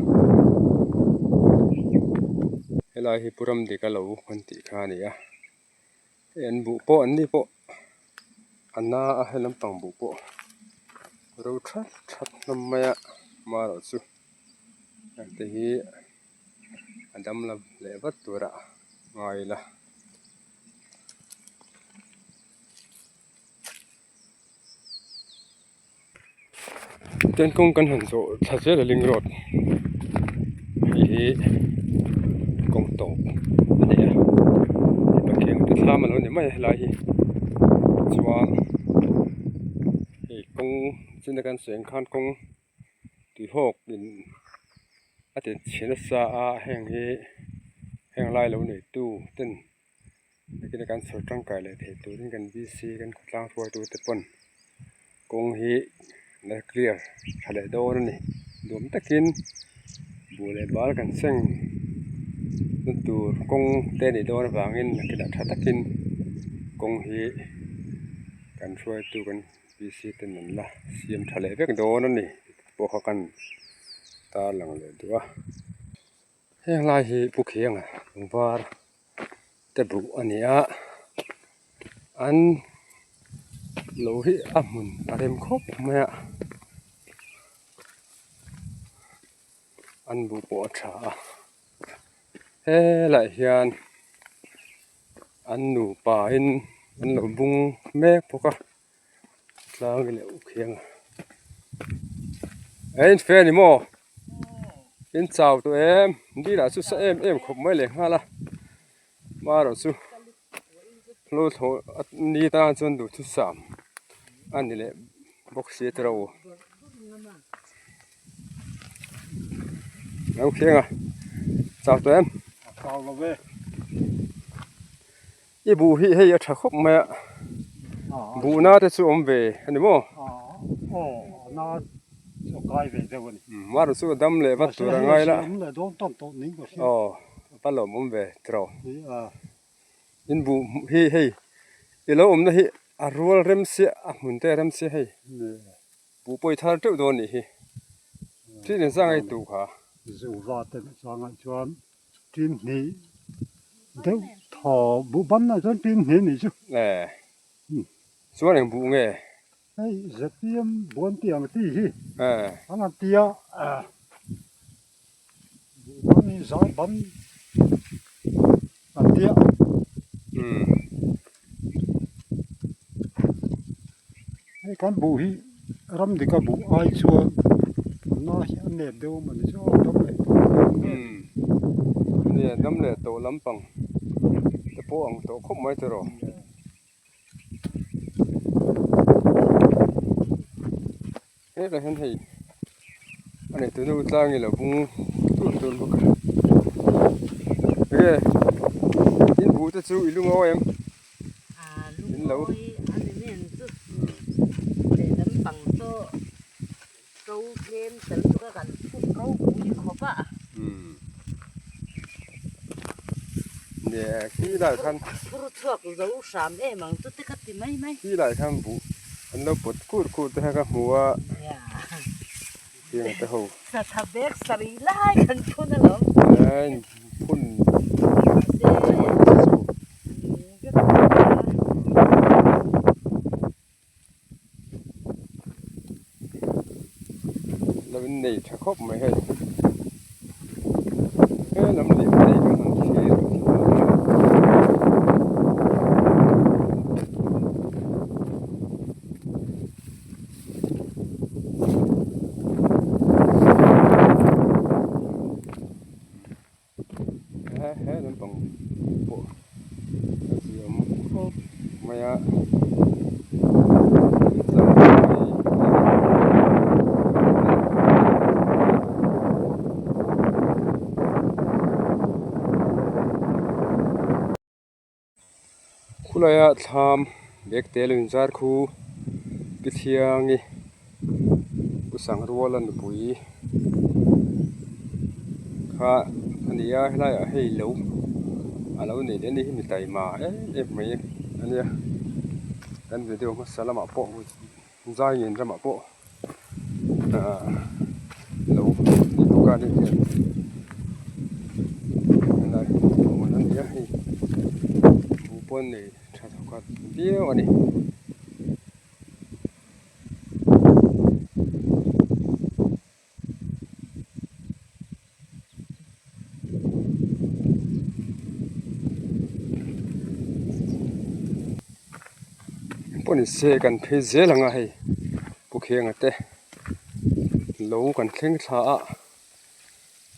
helai hi pu Ramdika lo kan tih kha a ni a hei an buh pawh an ni pawh a na a he lampang buh pawh ro that that hlawm mai a marawh chu heng te hi a dam lo leh vat turah ngai ila. Tin kawng kan han zawh thla zel a ling road hei hi kawng tawp a ni a mipa kheng te thlam a lo ni mai a helai hi chuan hei kawng china kan sawi ang khan kawng tuihawk in a ti chhe nasa a heng hi heng lai lo neitu ten. Engtin kan chhawr tangkai leh theih turin kan VC kan khawtlang hruaitu te pawn kawng hi la clear tha leh dawn a ni nuam takin buh leh bal kan seng na tur kawng te a nih dawn avangin nakinah tha takin kawng hi kan hruaitu kan VC ten an la siam tha leh vek dawn a ni tih pawh kha kan tarlang leh duh a heng lai hi pu khianga var. te buh a ni a an lo hi a hmun a rem khawp mai a an buh pawh a tha a helaiah hian an nupa in an lo bung mek bawk a tlang leh uk hian a in fe a ni maw in chau tawh em dil ah chu sa em em khawp mai leh nghal a marawh chu hlo thlawh ni tan chuan duhthusam a ni leh bawk si tiro lo khiang a chau tawh em chau lo ve. I buh hi hei a tha khawp mai a, buh na te chu awm ve a ni maw? Marawh chu a dam leh vat tur a ngai la, aw a pa lawm awm ve tiraw. In buh hi hei i lo awmna hi a rual rem sia a hmun te a rem sia hei buh pawh i thar teuh dawn nih hi, thil inzang ei tu kha. Tin hnih deuh thaw buh ban ah chuan tin hnih nih chu. E chuan eng buh nge? Hei ZPM buan tih ang chi hi. E an han tia buh ban hi zau ban an tia. Umm. Hei kan buh hi ram dika buh ai chuan na hi a nep deuh a mawni chu aw dam leh tawh Umm nia dam leh tawh lampang. pawh ang tawh khawp mai tiraw. Hetah hian hei a neitu nu tlang i lo bung tur tur bawk a enge in buh te chu i lungawi em in lo Khi lai khan buh an lo pawt kur kur te kha ka hmu a tiang te ho phun Lo in nei tha khawp mai hei he lam leh phei kan han thlir a. He he lampang pawh a ziam khawp mai a Khulaiah thlam bag te lo inzar khu pi thiangi pu Sangruala nupui kha a ni a helaiah hei lo a lo nei leh a ni hi mi taima em em mai a nia kan video hmasa lamah pawh zai ngen ramah pawh ahh lo ni bawk a ni hian helai hi hmun a ni a hei buh pawn nei tha thawkhat viau a ni. Pawh ni se kan phei zel ang a hei pu Khenga te lo kan thleng thla a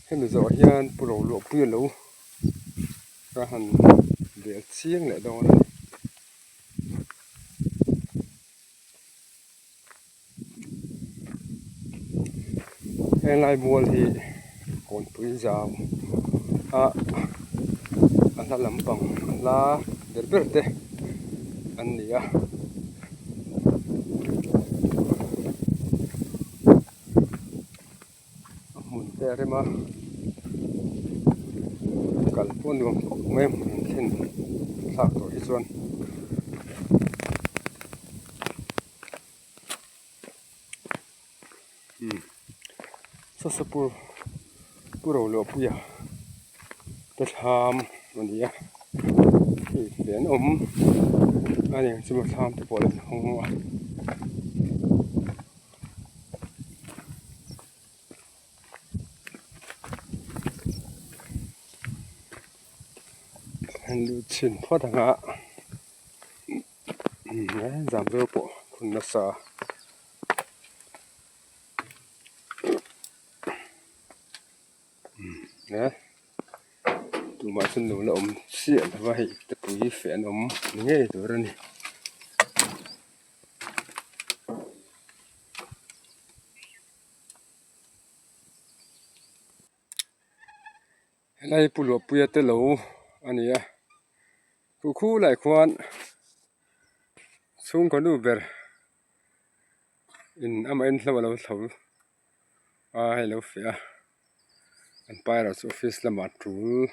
hemi zawh hian pu Roluahpuia lo ka han bel chiang leh dawn a ni. Helai mual hi kawnpui zau a a hla lampang a hla ber ber te an ni a. A hmun te a rem a kal pawh nuam khawp mai a hmun an thlen thlak tawh hi chuan. Sasapur pu Roluahpuia te thlam a ni a hei ve an awm a ni ang chu maw thlam te pawh a lo hawng a. An luh chhin phawt ang a zam deuh pawh hun nasa a. Tumah chuan lo la awm chiah lo va hei tepui feh an awm ni ngei tur a ni. Helai pu Luahpuia te lo a ni a khu khu lai khuan chhungkaw nu ber in amah en hlo a lo tho a hei a lo feh a an pa erawh chu office lamah tul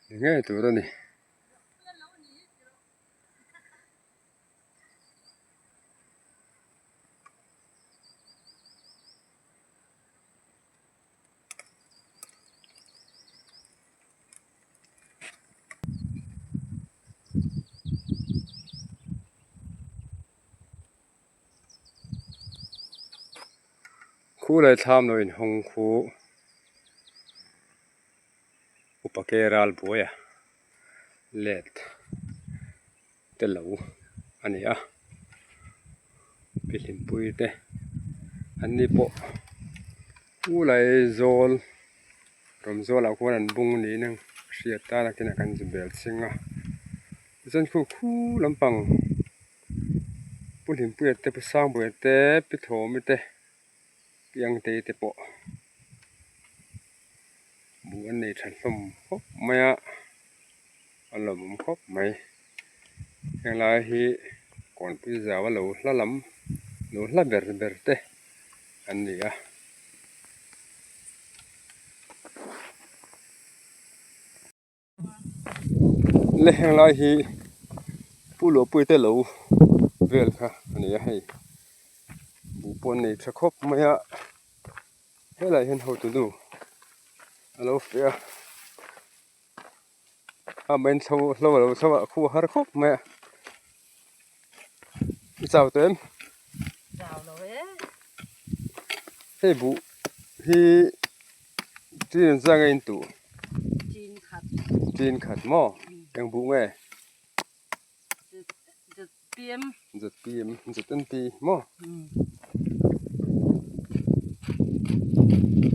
ni ngei tur a ni. Khu leh thlam lo inhawng khu upa ke ral buai a let te lo a ni a pi hlimpui te an ni pawh u lai zawl rawm zawlah khuan an bung niin a hriat tan a kinah kan zu bel ching a. Tichuan khu khu lampang Pu Hlimpuia te Pu Sangbuaia te Pi Thawmi te Pi Angtei te pawh buh an nei tha hlawm khawp mai a a lawmawm khawp mai henglai hi kawnpui zau a lo hla lam lo hla ber ber te an ni a. Le henglai hi Pu Luahpui te lo vel kha a ni a hei buh pawh an nei tha khawp mai a helaiah hian hotu nu a lo feh a a main chho hlo a lo chho a khu a har khawp mai a i chau tawh em? Chau lo e. Hei buh hi chin an zang a in tuh. Chin khat. Chin khat maw? Eng buh nge? ZPM. ZPM, ZNP maw?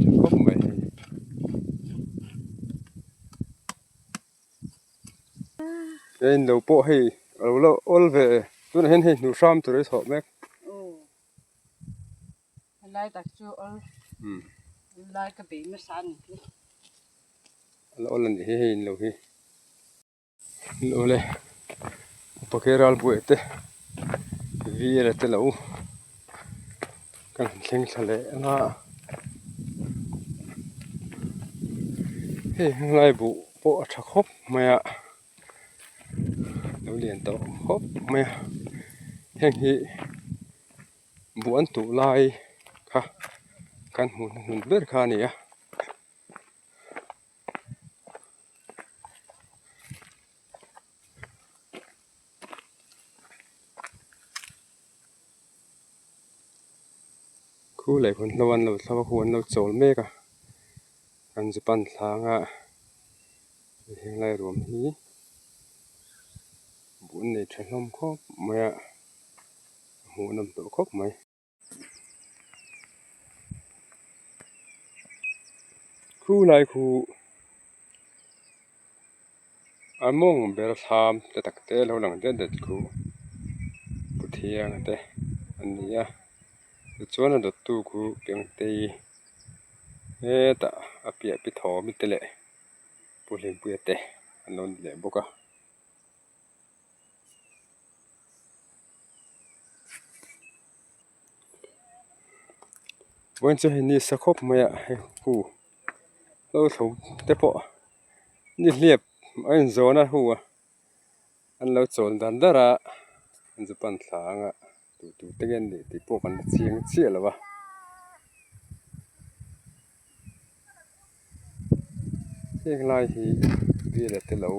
Tha khawp mai hei. He in lo pawh hei a lo la awl ve e tunah hian hei hnuh hram tur a chhuah mek. Aw helai tak chu awl lai ka bei nasa a ni hi. A la awl a nih hi hei in lo hi. Awle upa ral buai te vel te lo kan han thleng thla leh ang a hei helai buh pawh a tha khawp mai a lo lian tawh khawp mai a heng hi buh an tuh lai kha kan hmuh hnuhnun ber kha a ni a. Khu leh hun hlo an lo thlo a khu an lo chawl mek a kan Japan thlanga henglai ruam hi buh an nei tha hlawm khawp mai a hmuh nawm tawh khawp mai. Khu lai khu a mawng ber thlam te tak te lo lang det det khu pu thianga te an ni a tichuan a dawttu khu piangtei hetah a piah pi thawmi te leh pu hlimpuia te an lo ni leh bawk a. Vawiin chu hei ni sa khawp mai a hei hu lo thlo te pawh nihliap a inzawn a hu a an lo chawl dan dar a an zu pan thla anga tu tu te nge an nih tih pawh kan la chiang chiah lo a. Heng lai hi bial te lo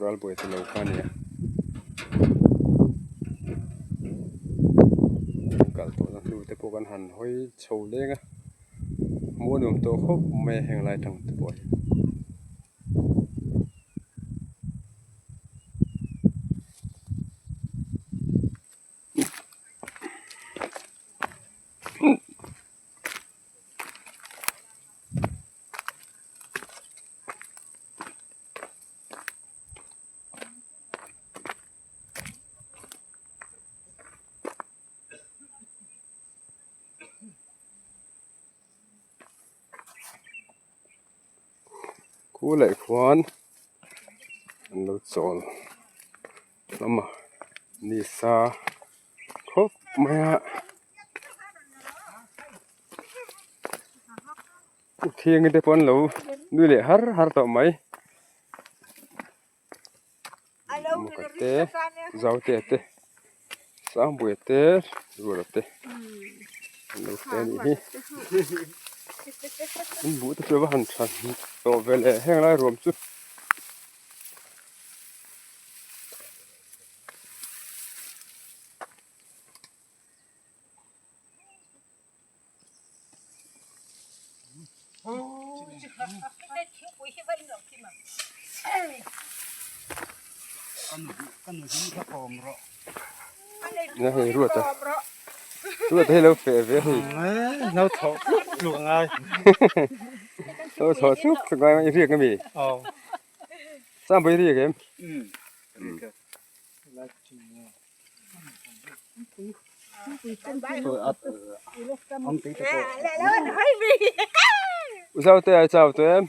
ral buai te lo kha a ni a kal tawhna hnu te pawh kan han hawi chho leng a hmuh a nuam tawh khawp mai a heng lai tang te pawh hi. Khu leh khuan an lo chawl hlawm a ni sa khawp mai a. Thiangi te pawh an lo nui leh har har tawh mai mukhat te zautea te sangbuia te ruala te an lo hre a nih hi an buh te chu a va han tha tawh ve leh heng lai ruam chu. Na hei ruat a ruat hei lo feh ve hei no thlawh tluk tluk ngai no thlawh tluk tluk ngai i riak ami aw sang bai riak em riak. Zau te ai chau te em?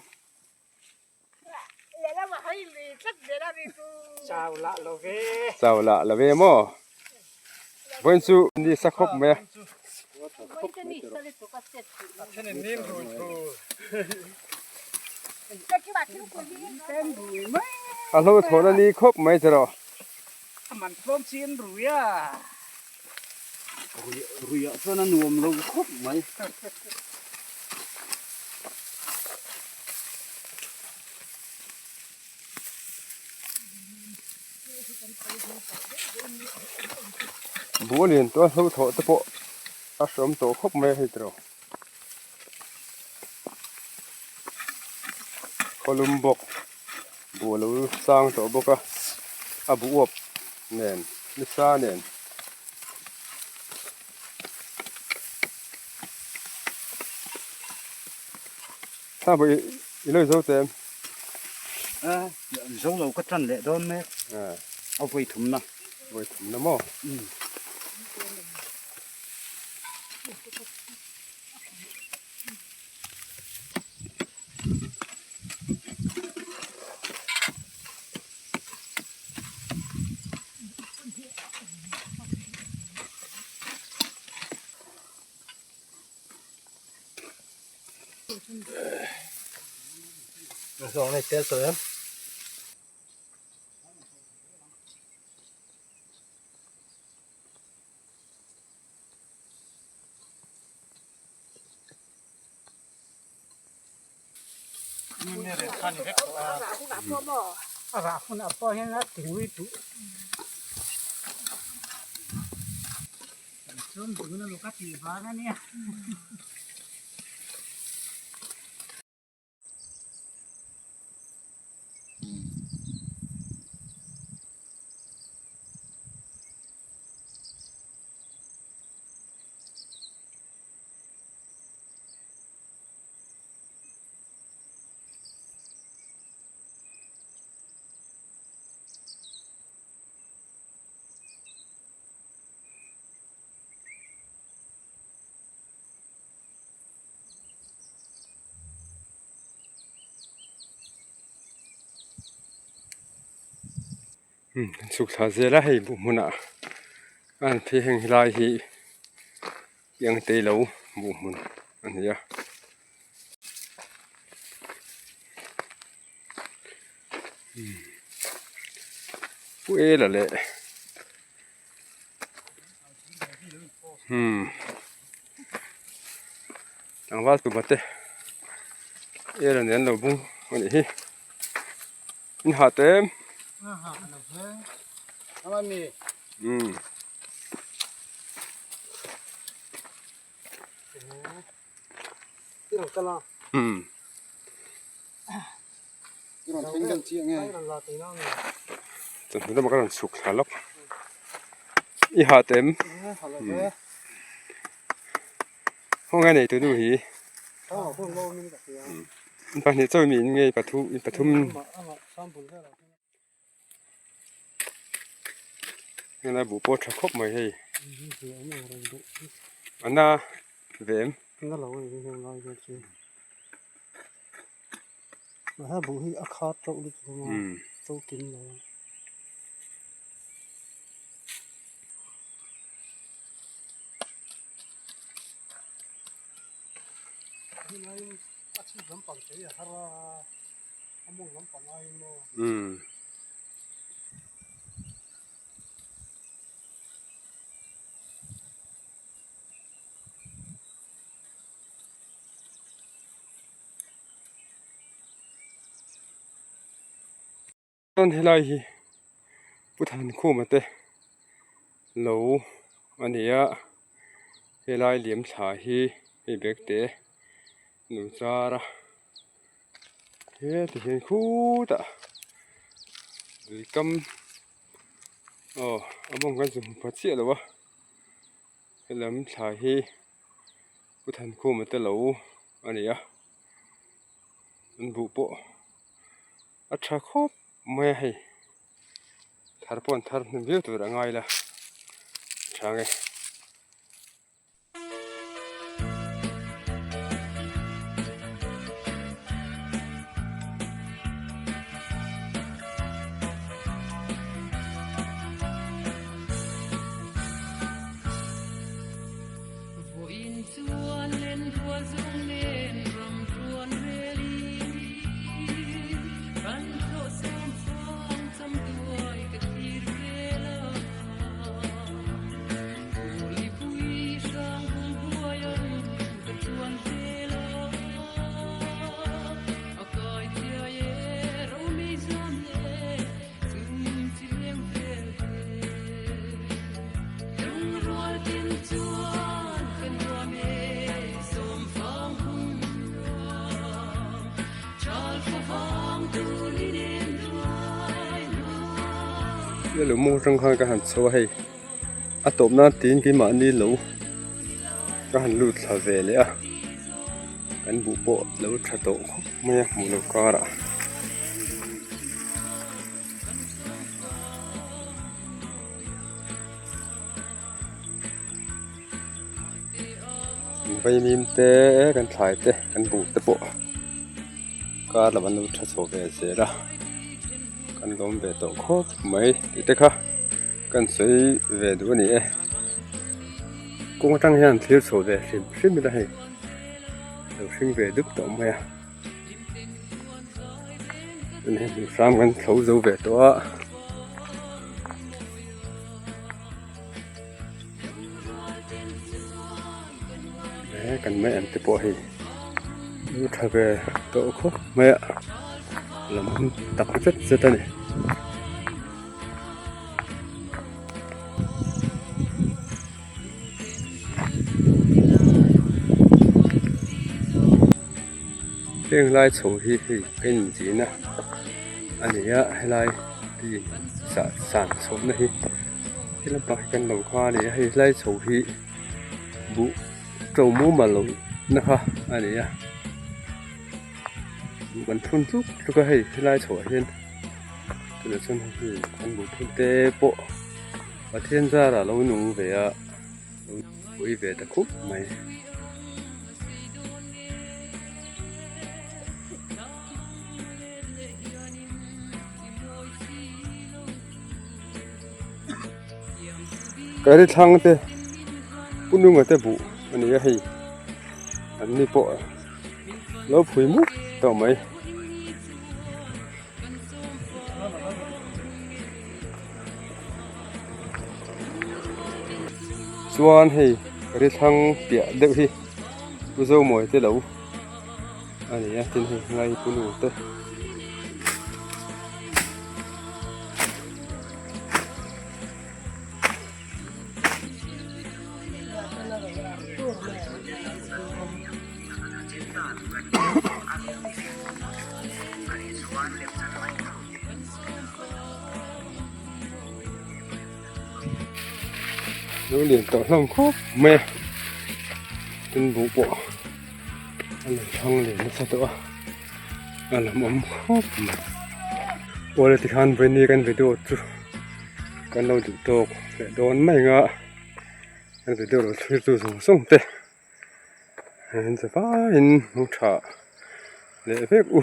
Chau lah lo ve maw? Vawiin chu ni sa khawp mai a. A hlo thawn a ni khawp mai che rawh. Ruiah chuan a nuam lo khawp mai. Buh a lian tawh a hlo thawh te pawh a hreawm tawh khawp mai a hei tiraw. Khawlum bawk buh a lo sang tawh bawk a a buh uap nen nisa nen. Thla pawh i lo zo che em? A, zo lo ka tan leh dawn mek. A vawi thumna. Vawi thumna maw? Chhuk thla zel a hei buh hmunah an phei heng helai hi piang te lo buh hmun a ni a. Pu ela leh umm tlangval tuma te ela nen an lo bung a nih hi in hah teh em umm. Umm. Chawhnu lamah ka rawn chhuk thla lawk i ha tem khawnge nei tu nu hi pahnih chaw mi in nge pathum heng buh pawh a tha khawp mai hei a na ve em. Umm. Chuan helai hi Pu Thankhuma te lo a ni a helai liam thla hi hei bag te nu char a heti hian khutah lui kam aw a mawng kan chu hmu pha chiah lo a helam thla hi Pu Thankhuma te lo a ni a an buh pawh a tha khawp mai a hei. Thar pawh an thar hnem viau tur a ngai la chang e. Lo mawng atang khan ka han chho a hei a tawp nan tiin keimahni lo ka han lut thla ve leh a kan buh pawh lo tha tawh khawp mai a hmuh loh karah. Vaimim te kan thlai te kan buh te pawh kar lam an lo tha chho ve zel a kan lawm ve tawh khawp mai tih te kha kan sawi ve duh a ni e kawng atang hian thlir chho ve hrim hrim ila hei lo hring ve dup tawh mai a hei hram kan thlo zo ve tawh a. He kan mai ang te pawh hei lu tha ve tawh khawp mai a lam tak zet zet a ni. Heng lai chho hi hei ka inzin a a ni a helai tui sah san chhohna hi he lampang hi kan lo kha a ni a hei helai chho hi buh to mumal loh na kha a ni a buh kan phun tluk tluk a hei helai chhoh ah hian tunah chuan hei kan buh phun te pawh Pathian zarah lo nung ve a lo pui ve ta khup mai. Ka ri thlang te pu nunga te buh a ni a hei an ni pawh lo phui mup tawh mai. Chuan hei ka ri thlang piah deuh hi pu Zomawi te lo a ni a tin hei ngai pu nu te. Lo lian tawh hlawm khawp mai a tin buh pawh a lo thang leh nasa tawh a a lawmawm khawp mai awle tikhan vawiin ni kan video chu kan lo duh tawk leh dawn mai ang a kan video lo thlir tu zawng zawng te. An zavaiin hmang tha leh vek u.